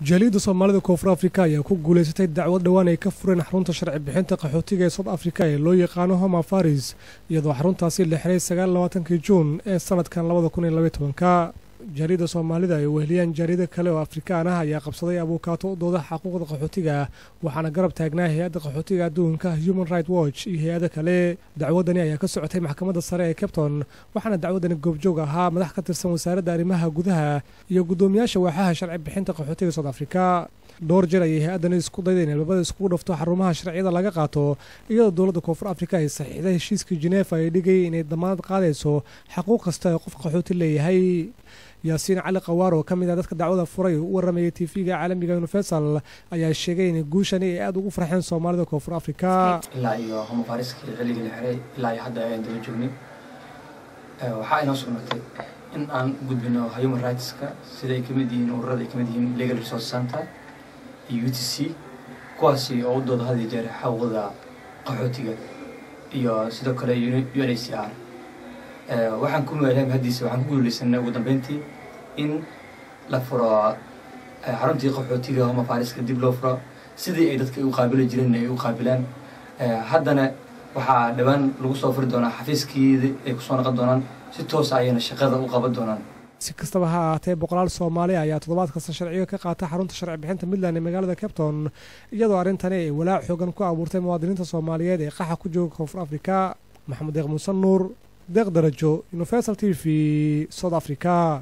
Jaaliyadda Soomaalida Koonfur Afrika ayaa ku guuleysatay dacwad dhowaan ay ka fureen xarunta sharci bixinta qaxootiga ee South Africa ee loo yaqaano Home Affairs, iyadoo xaruntaasi la xiray 29-kii Juun ee sanadkan 2012-ka. Jaaliyadda Soomaalida ay weheliyaan jaaliyado kale oo Afrikaan ah ayaa qabsaday abuukaato u dooda xaquuqda qaxootiga, waxaana garab taagnaa hay-adda qaxootiga adduunka, Human Right Watch iyo hay-ado kale. Dacwadani ayaa ka socotay maxkamadda sare ee Cape Town, waxaana dacwadani goobjoog ahaa madax ka tirsan wasaaradda arrimaha gudaha iyo guddoomiyaasha waaxaha sharci bixinta qaxootiga South Africa. Dhowr jeer ayay hay-addani isku dayda in albaabada iskugu dhafto xarumaha sharciyada laga qaato, iyadoo dowladda Koonfur Afrika ay saxiixday heshiiskii Genefa ay dhigayay inay damaanad qaadayso xaquuq kasta ee qof qaxooti leeyahay. Yaasiin Cali Qawaar oo ka mid ah dadka dacwada furay oo u waramayay TV-ga caalamiga Universal ayaa sheegay in guushani ay aada ugu farxeen Soomaalida Koonfur Afrika. Ilaa iyo Home Affairs-kii xilligii la xiray ilaa iyo hadda ayaan daba joognay. Waxaa inoo sugnaatay in aan u gudbino human rights-ka, sida ay kamid yihiin ururada ay kamid yihiin Legal Resource Center iyo UTC, kuwaasi oo u dooda had iyo jeer xaquuqda qaxootiga, iyo sidoo kale UNHCR. Waxaan ku ilahay haddiisa waxaan ku guuleysanay ugu dambeyntii in la furo xaruntii qaxootiga Home Affairs-ka, dib loo furo sidii ay dadka u qaabili jireen ay u qaabilaan. Haddana waxaa dhowaan lagu soo furi doonaa xafiiskiidi ay kusoo noqon doonaan, si toosa ayayna shaqada u qaban doonaan. Si kastaba ha ahaatee, boqolaal Soomaali ayaa toddobaad kasta sharciyo ka qaata xarunta sharci bixinta Midland ee magaalada Cape Town, iyadoo arrintani ay walaac xoogan ku abuurtay muwaadiniinta Soomaaliyeed ee qaxa ku jooga Koonfur Afrika. Maxamed Deeq Muuse Nuur, Deeq Darajo, Universal TV, South Africa.